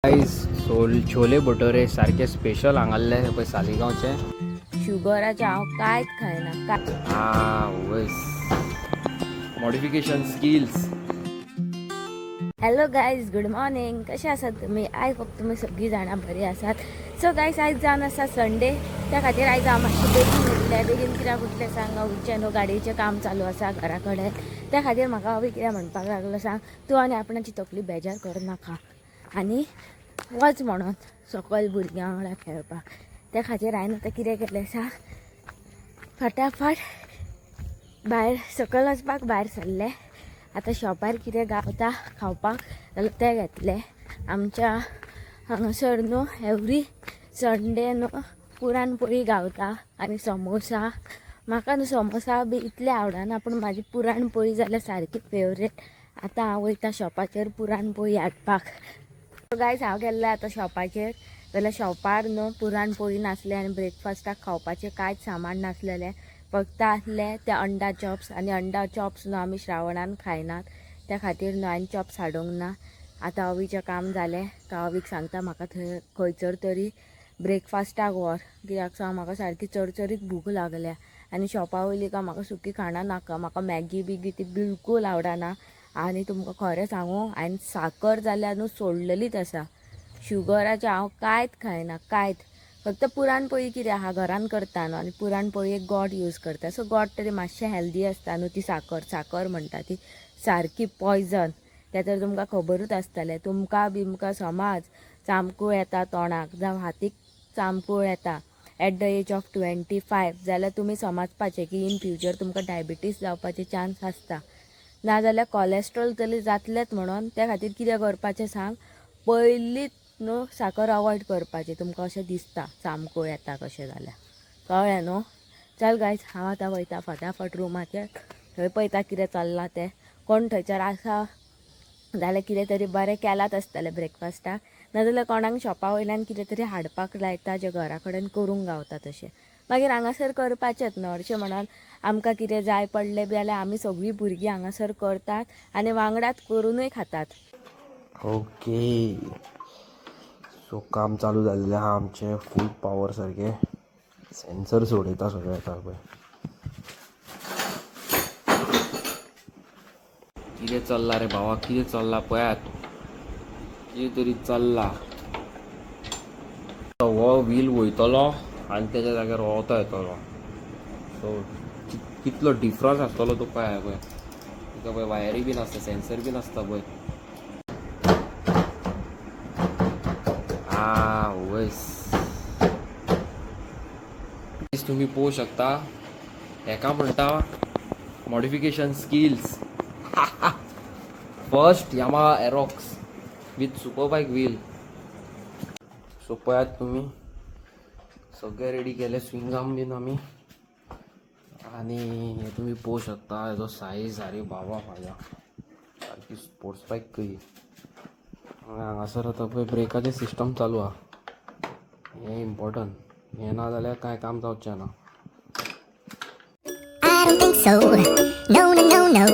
Guys, chole bhature सारखे special हांगासरले पळय सालिगांवचे. शुगराचें हांव कांयच खायना काय. आ modification skills. Hello guys, good morning. कशें आसात तुमी? I hope तुमी सगळीं जाणां बरीं आसात. सो गायज, आयज जावन आसा संडे. त्या खातीर आयज हांव मातशें बेगीन उठलें. बेगीन कित्याक उठलें सांग? वयचें न्हू, गाडयेचें काम चालू आसा घरा कडेन. त्या खातीर म्हाका आवय कितें म्हणपाक लागलो सांग, तूं आनी आपणाची तकली बेजार करनाका आनी वच म्हणून सकयल भुरग्यां वांगडा खेळपाक. त्या खातीर हांवें आतां कितें केलें सांग, फटाफट भायर सकयल वचपाक भायर सरलें. आतां शॉपार कितें गावता खावपाक जाल्यार तें घेतलें. आमच्या हांगासर न्हू एवरी संडे न्हू पुरणपोळी गावता आनी समोसा. म्हाका न्हू समोसा बी इतले आवडना, पूण म्हाजी पुरणपोळी जाल्यार सारकी फेवरेट. आतां हांव वयता शॉपाचेर पुरणपोळी हाडपाक. गायज, हांव गेल्लें आतां शॉपाचेर जाल्यार शॉपार न्हू पुरणपोळी नासलें आनी ब्रेकफास्टाक खावपाचें कांयच सामान नासलेलें. फक्त आसलें ते अंडा चॉप्स. आनी अंडा चॉप्स न्हू आमी श्रावणान खायनात, त्या खातीर न्हू हांवें चॉप्स हाडूंक ना. आतां अवीचें काम जालें काय अवीक सांगता, म्हाका थंय खंयसर तरी ब्रेकफास्टाक व्हर. कित्याक सांग, म्हाका सारकी चरचरीत भूक लागल्या आनी शॉपा वयली काय म्हाका सुकी खाणां नाका. म्हाका मॅगी बिगी ती बिलकूल आवडना. आनी तुमकां खरें सांगू, हांवें साकर जाल्यार न्हू सोडलेलीच आसा. शुगराचें हांव कांयच खायना, कांयच. फक्त पुरणपोळी कितें आहा, घरान करता न्हू, आनी पुरणपोळयेक गोड यूज करता, सो गोड तरी मातशें हेल्दी आसता न्हू. ती साकर साकर म्हणटा ती सारकी पॉयजन, तें तर तुमकां खबरूच आसतलें. तुमकां बिमकां समज चामकूळ येता तोंडाक जावं हातीक चामकूळ येता at the age of 25 जाल्यार तुमी समजपाचें की इन फ्युचर तुमकां डायबिटीज जावपाचे चान्स आसता, नाजाल्यार कॉलेस्ट्रॉल तरी जातलेंच. म्हणून त्या खातीर कितें करपाचें सांग, पयलींच न्हू साकर अवॉयड करपाची. तुमकां अशें दिसता चामकूळ येता कशें जाल्यार, कळ्ळें न्हू? चल गायज, हांव आतां वयता फटाफट रुमाचेर. थंय पळयता कितें चल्लां तें. कोण थंयसर आसा जाल्यार कितें तरी बरें केलात आसतलें ब्रेकफास्टाक, नाजाल्यार कोणाक शॉपा वयल्यान कितें तरी हाडपाक लायता, जें घरा कडेन करूंक गावता तशें. मागीर हांगासर करपाचेंच न्हू. अशें म्हणून आमकां कितें जाय पडलें बी जाल्यार आमी सगळीं भुरगीं हांगासर करतात आनी वांगडाच करुनूय खातात. ओके, सो काम चालू जाल्लें आहा आमचें फूल पावर सारकें. सेन्सर सोडयता सगळें आतां पळय. कितें चल्लां रे भावा, कितें चल्लां पळयात, कितें तरी चल्लां. हो व्हील वयतलो आनी तेच्या जाग्यार हो तो येतलो. सो कितलो डिफरन्स आसतलो तो पळय. पळय तुका पळय, वायरी बी नासता, सेन्सर बी नासता पळय. आ वयस तुम्ही पळोवंक शकता, हेका म्हणटा modification skills. First Yamaha Aerox with super bike wheel. So पळयात तुमी, सगळे रेडी केले स्विंगाम बीन आमी. आनी हे तुमी पळोवंक शकता हेजो सायज. आरे बाबा म्हाज्या, सारकी स्पोर्ट्स बायक कही. हांगासर आतां पळय ब्रेकाचें सिस्टम चालू आहा. हें इम्पॉर्टंट, हें ना जाल्यार कांय काम जावचें ना. I don't think so. No, no, no, no.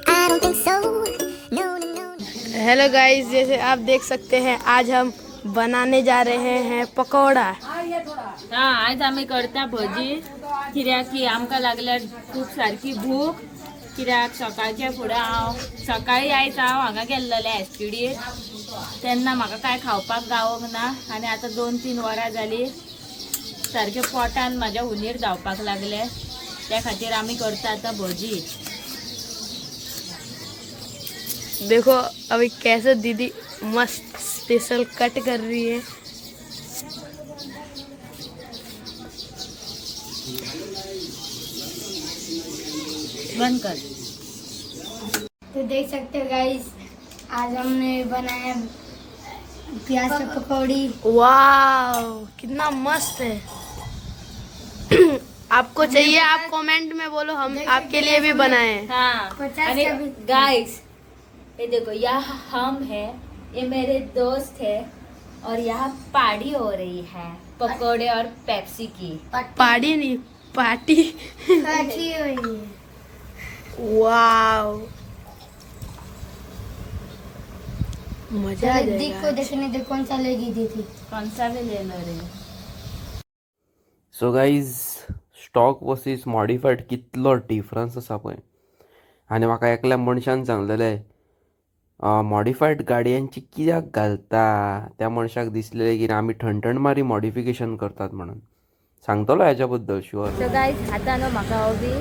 I don't think so. No, no, no, no. Hello guys, जैसे आप देख सकते हैं, आज हम बनाने जा रहे हैं पकौड़ा. हा, आयज आमी करता भजी, कित्याक की आमकां लागल्यार खूब सारकी भूक. कित्याक सकाळच्या फुडें हांव सकाळी आयज हांव हांगा गेल्लेलें एसटीडी, तेन्ना म्हाका कांय खावपाक गावोंक ना. आनी आतां 2-3 वरां जालीं, सारकें पोटान म्हाज्या हुनीर धांवपाक लागले. त्या खातीर आमी करता आतां भजी. देखो अभी कैसे दीदी मस्त स्पेशल कट कर रही है. बंद कर. तो देख सकते हो गाइस, आज हमने बनाया प्याज का पकौड़ी. वाह, कितना मस्त है! आपको चाहिए, आप कमेंट में बोलो, हम आपके लिए भी बनाए. हाँ. 50 अरे का भी- गाइस, ये देखो, यह हम है, ये मेरे दोस्त है और यहाँ पार्टी हो रही है पकोड़े और पेप्सी की. पार्टी नहीं, पार्टी. अच्छी हुई है. वाह, मजा आ चलो दीदी जाएगा। को देखने दे कौन सा लेगी दीदी। कौन सा भी ले लो रे। So guys, stock versus modified कितलो डिफरन्स आसा पळय. आनी म्हाका एकल्या मनशान सांगलेलें, मॉडिफायड गाडयांची कित्याक घालता. त्या मनशाक दिसलेलें की आमी ठणठण मारी मॉडिफिकेशन करतात म्हणून. सांगतलो हेच्या बद्दल शुअर. सो गायज, आतां न्हू म्हाका हो बी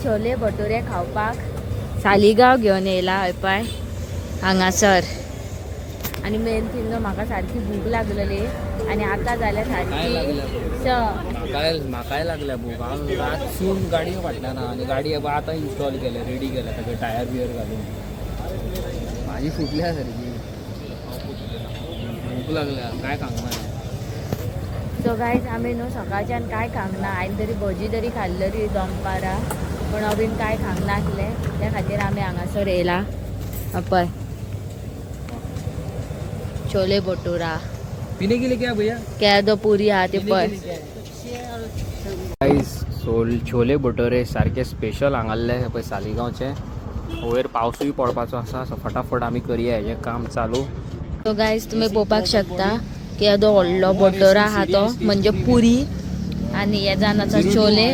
छोले भटुरे खावपाक सालिगांव घेवन येयला. हय पळय हांगासर. आनी मेन थिंग न्हू, म्हाका सारकी भूक लागलेली आनी आतां जाल्यार सारकी 6. म्हाकाय म्हाकाय लागल्या भूक. हांव रातसून गाडयो फाटल्यान आहा आनी गाडी आतां इन्स्टॉल केल्या, रेडी केल्या सगळे टायर बियर घालून. म्हाजी फुटल्या सारकी. भूक लागल्या, काय खावंक ना. सो गायज, आमी न्हू सकाळच्यान कांय खावंक ना. हांवें तरी भजी तरी खाल्लेली दनपारां, पूण अबीन कांय खावंक नासलें. त्या खातीर आमी हांगासर येयला. पळय, छोले भटुरा. पिने के लिए क्या भैया? केदो पुरी आहा ती पळय. गाईज, सोल छोले भटोरे सारके स्पेशल हांगासरले पळय सालिगांवचे. वयर पावसूय पडपाचो आसा, सो फटाफट आमी करया हेजें काम चालू. सो गायज, तुमी पळोवपाक शकता केदो व्हडलो भटोरा आहा तो, म्हणजे पुरी. आनी हे जावन आसा छोले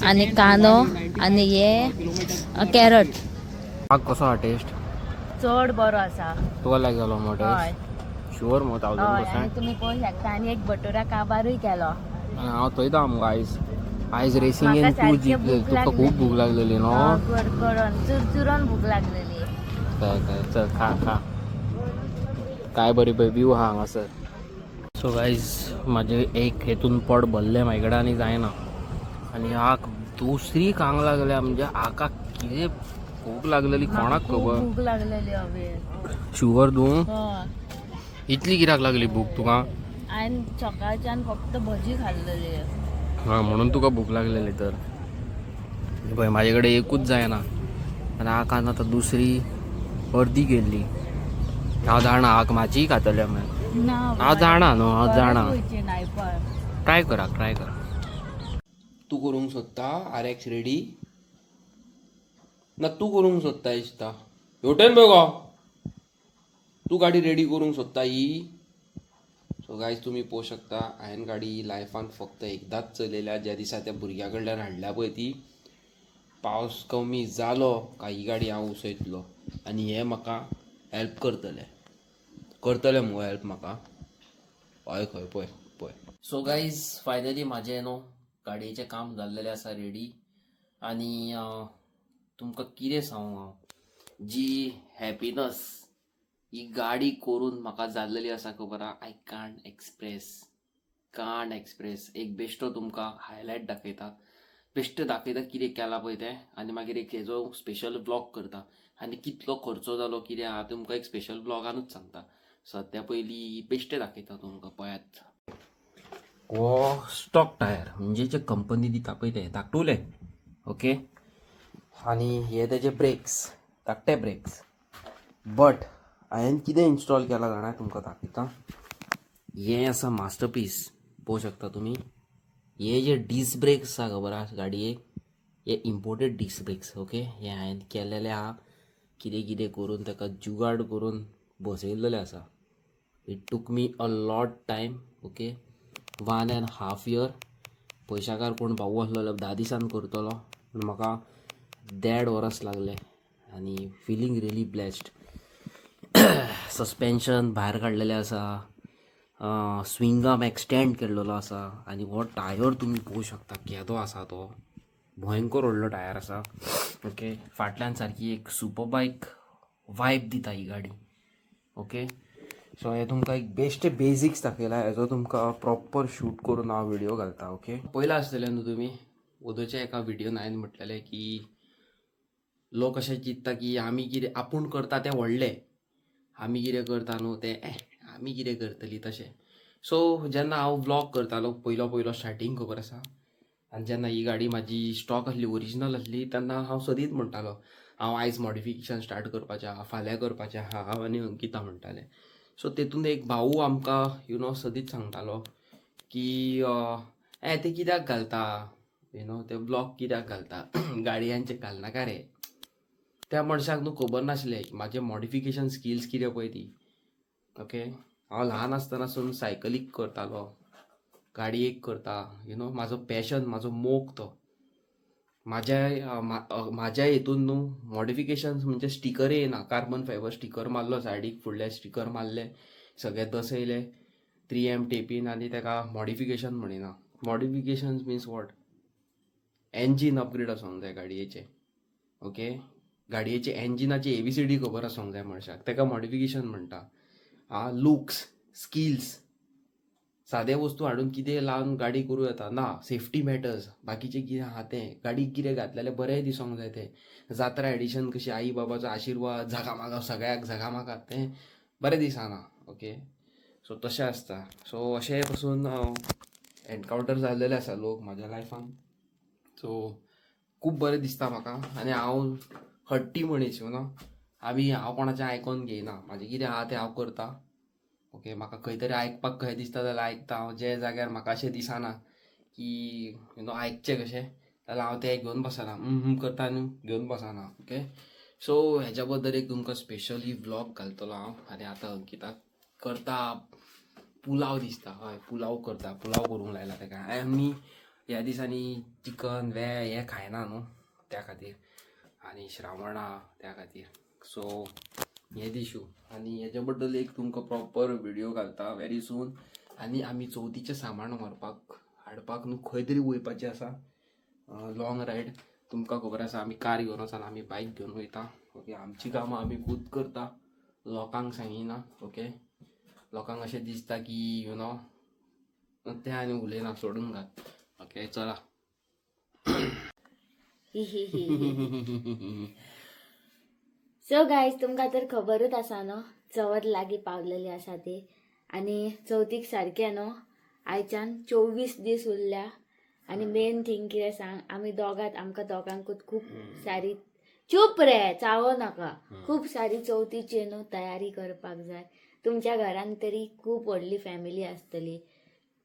आनी कांदो आनी हे कॅरट. कसो आहा टेस्ट? चड बरो आसा. तुका लायक जालो मो? हय. टेस्ट शुअर मो? थावजंड हय, आनी पर्संट. तुमी पळोवंक शकता, आनी एक भटोरा काबारूय केलो. हांव थंयता आमकां आयज आयज रेसिंगेन. म्हाका तूं सारकें जिखले. भूक तुका लागली. खूब भूक लागलेली न्हू? कडकडून चुरचुरोन भूक लागलेली. काय काय, चल खा खा. काय बरी पळय व्यू आहा हांगासर. सो गायज, म्हाजें एक हेतून पोट भरलें म्हाजे कडेन आनी जायना आनी आक दुसरी खांक लागल्या. म्हणजे आका कितें भूक लागलेली कोणाक खूब खबर. भूक लागलेली हवे. शुअर तूं? हय. इतली कित्याक लागली भूक तुका? हांवें सकाळच्यान फक्त भजी खाल्लेली. हां, म्हणून तुका भूक लागलेली. तर पळय, म्हाजे कडेन एकूच जायना आनी आकान आतां दुसरी अर्दी केल्ली. हांव जाणा, आक म्हाजीय खातलें मागीर. ना. हांव जाणा न्हू, हांव जाणा. नाही पण. ट्राय करा, ट्राय करा. तूं करूंक सोदता आर एक्स रेडी ना? तूं करूंक सोदता दिसता. हेवटेन पळय गो, तूं गाडी रेडी करूंक सोदता ही. सो गायज, तुमी पळोवंक शकता, हांवें गाडी लायफान फक्त एकदांच चलयल्या, ज्या दिसा त्या भुरग्या कडल्यान हाडल्या पळय ती. पावस कमी जालो काय ही गाडी हांव उसयतलो आनी हे म्हाका हेल्प करतले. करतले मुगो हेल्प म्हाका? हय खंय, पळय पळय. सो गायज, फायनली म्हाजें न्हू गाडयेचें काम जाल्लेलें आसा रेडी. आनी तुमकां कितें सांगू हांव, जी हॅपिनस ही गाडी करून म्हाका जाल्लेली आसा खबर आहा, I can't express, can't express. एक बेश्टो तुमकां हायलायट दाखयता, बेश्टें दाखयता कितें केलां पळय तें. आनी मागीर एक हेजो स्पेशल ब्लॉग करता आनी कितलो खर्चो जालो कितें आहा तुमकां एक स्पेशल ब्लॉगानूच सांगता. सद्या पयलीं बेश्टें दाखयता तुमकां, पळयात. हो स्टॉक टायर, म्हणजे जे कंपनी दिता पळय ते धाकटुले, ओके. आनी हे तेजे ब्रेक्स, धाकटे ब्रेक्स. बट हांवें कितें इन्स्टॉल केलां जाणा, तुमकां दाखयता. हें आसा मास्टरपीस. पळोवंक शकता तुमी, हे जे डिस्क ब्रेक्स आसा खबर आसा गाडयेक, हे इम्पोर्टेड डिस्क ब्रेक्स, ओके. हे हांवें केलेले आहा, कितें कितें करून ताका जुगाड करून बसयलेले आसा. It took me a lot time, okay, 1.5 year. पयशाकार कोण भाऊ आसलो जाल्यार 10 दिसान करतलो, पूण म्हाका देड वरस लागलें आनी फिलींग रियली ब्लेस्ड. सस्पेन्शन भायर काडलेलें आसा, स्विंगाम एक्सटेंड केल्लेलो आसा. आनी हो टायर तुमी पळोवंक शकता केदो आसा तो, भयंकर व्हडलो टायर आसा, ओके. फाटल्यान सारकी एक सुपर बायक वायब दिता ही गाडी, ओके. सो हे तुमकां एक बेश्टे बेजिक्स दाखयला. हेजो तुमकां प्रॉपर शूट करून हांव व्हिडियो घालता, ओके. पयला आसतलें न्हू तुमी ओदोच्या एका व्हिडियोन हांवें म्हटलेलें की लोक अशें चिंत्ता की आमी कितें आपूण करता तें व्हडलें, आमी कितें करता न्हू तें आमी कितें करतलीं तशें. सो जेन्ना हांव व्लॉग करतालो पयलो पयलो स्टार्टींग खबर आसा, आनी जेन्ना ही गाडी म्हाजी स्टॉक आसली, ओरिजिनल आसली, तेन्ना हांव सदींच म्हणटालो, हांव आयज मॉडिफिकेशन स्टार्ट करपाचें आहा, फाल्यां करपाचें आहा, हांव आनी अंकिता म्हणटालें. सो तेतून एक भाऊ आमकां सदींच सांगतालो की ए ते कित्याक घालता, ते ब्लॉग कित्याक घालता, गाडयांचे घालनाका रे. त्या मनशाक न्हू खबर नासलें म्हाजें मॉडिफिकेशन स्किल्स कितें पळय ती. ओके, हांव ल्हान आसतनासून सायकलीक करतालो, गाडयेक करता, you know, म्हाजो पॅशन, म्हाजो मोग तो. म्हाज्या हितून न्हू मॉडिफिकेशन्स म्हणजे स्टिकरय येना, कार्बन फायबर स्टिकर मारलो सायडीक, फुडले स्टिकर मारले, सगळे दसयले 3M टेपीन आनी तेका modification म्हणिना. Modifications means what? Engine upgrade आसूंक जाय गाडयेचें. ओके, गाडयेचे एन्जिनाची एबीसीडी खबर आसूंक जाय मनशाक, तेका मॉडिफिकेशन म्हणटा. आं, लुक्स, स्किल्स, सादे वस्तू हाडून कितें लावन गाडी करूं येता ना. सेफ्टी मॅटर्स, बाकीचें कितें आहा तें गाडीक कितें घातलें जाल्यार बरें दिसोंक जाय. तें जात्रा एडिशन कशी, आई बाबाचो आशिर्वाद झगामागा, सगळ्याक झगामागा, तें बरें दिसना. ओके, सो तशें आसता. सो अशें पसून एनकावंटर जाल्लेले आसा लोक म्हाज्या लायफान. सो खूब बरें दिसता म्हाका आनी हांव हट्टी मनीस, you know, आमी हांव कोणाचें आयकोन घेयना. म्हाजें कितें आहा तें हांव करता. ओके, म्हाका खंय तरी आयकपाक कशें दिसता जाल्यार आयकता हांव. जे जाग्यार म्हाका अशें दिसना की you know आयकचें कशें, जाल्यार हांव तें घेवन बसना, करता आनी घेवन बसना. ओके, सो हेज्या बद्दल एक तुमकां स्पेशली व्लॉग घालतलो हांव. आनी आतां अंकिता करता पुलाव दिसता. हय, पुलाव करता, पुलाव करूंक लायला तेका. आमी ह्या दिसांनी चिकन वे हें खायना न्हू, त्या खातीर, आनी श्रावणा त्या खातीर. सो हे दिशू आनी हेच्या बद्दल एक तुमकां प्रॉपर व्हिडियो घालता व्हेरी सून. आनी आमी चवथीचें सामान व्हरपाक हाडपाक न्हू खंय तरी वयपाचें आसा, लॉंग रायड. तुमकां खबर आसा, आमी कार घेवन वचना, आमी बायक घेवन वयता. ओके, आमची कामां आमी खूद करता, लोकांक सांगिना. ओके, लोकांक अशें दिसता की you know तें आनी उलयना, सोडून घाल. ओके, चला. सो गायज, तुमकां तर खबरूच आसा न्हू, चवथ लागीं पावलेली आसा ती आनी चवथीक सारकें न्हू आयच्यान 24 दीस उरल्या. आनी मेन थींग कितें सांग, आमी दोगांत, आमकां दोगांकूच खूब सारी, चूप रे, चावो नाका, खूब सारी चवथीची न्हू तयारी करपाक जाय. तुमच्या घरान तरी खूब व्हडली फॅमिली आसतली,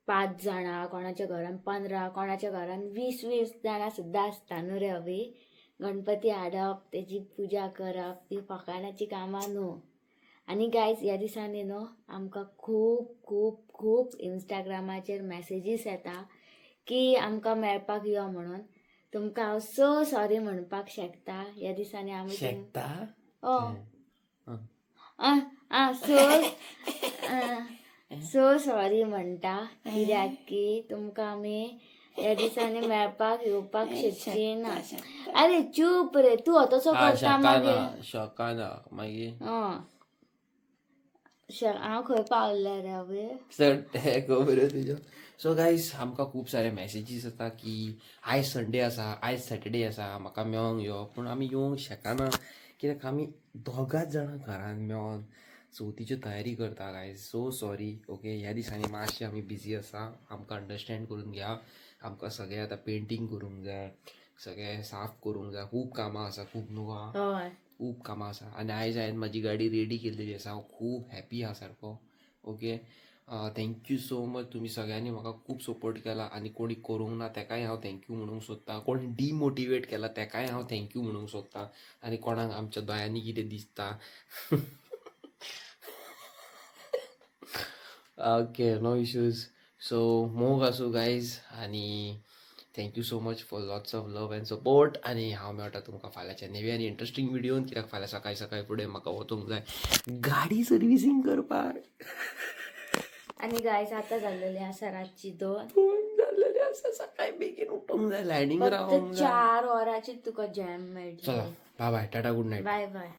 5 जाणां, कोणाच्या घरान 15, कोणाच्या घरान 20-20 जाणां सुद्दां आसता न्हू रे अभी. गणपती हाडप, तेजी पुजा करप, ती फकाणाची कामां न्हू. आनी गायज, ह्या दिसांनी न्हू आमकां खूब खूब खूब इंस्टाग्रामाचेर मॅसेजीस येता की आमकां मेळपाक यो म्हणून. तुमकां हांव सो सॉरी म्हणपाक शकता, ह्या दिसांनी आमी शेकता. आं, सो सो सॉरी म्हणटा, कित्याक की तुमकां आमी ह्या दिसांनी मेळपाक येवपाक शकची ना. अरे चूप रे, तूं तसो करता मागीर. शकाना मागीर. हांव खंय पावलें रे अभि? सर, ते खबर तुज्यो. सो गायज, आमकां खूब सारे मॅसेजीस येता की आयज संडे आसा, आयज सॅटर्डे आसा, म्हाका मेळोंक यो. पूण आमी येवंक शकना, कित्याक आमी दोगांच जाणां घरान मेळोन चवथीच्यो तयारी करता. Guys, so sorry. ओके, ह्या दिसांनी मातशें आमी बिजी आसा, आमकां अंडरस्टँड करून घ्या. आमकां सगळें आतां पेंटींग करूंक जाय, सगळें साफ करूंक जाय, खूब कामां आसा, खूब न्हू आहा. हय. खूब कामां आसा. आनी आयज हांवें म्हाजी गाडी रेडी केल्लेली आसा, हांव खूब हॅपी आहा सारको. Okay, thank you so much, तुमी सगळ्यांनी म्हाका खूब सपोर्ट केला. आनी कोणी करूंक ना तेकाय हांव thank you म्हणूंक सोदता, कोणी डिमोटिवेट केला तेकाय हांव thank you म्हणूंक सोदता. आनी कोणाक आमच्या दोळ्यांनी कितें दिसता, ओके, नो इश्यूज. सो मोग आसूं गायज, आनी thank you so much for lots of love and support. आनी हांव मेळटा तुमकां फाल्यांच्या नवी आनी इंट्रस्टींग व्हिडियोन, कित्याक फाल्यां सकाळीं सकाळीं फुडें म्हाका वचूंक जाय गाडी सर्विसींग करपाक. आनी गायज, आतां जाल्लेली आसा रातची 2. 2 जाल्लेले आसा, सकाळी बेगीन उठोंक जाय, लायनींग फक्त रावोंक जाय. 4 वरांची तुका जॅम मेळटली. चला, bye bye, tata, good night. Bye bye.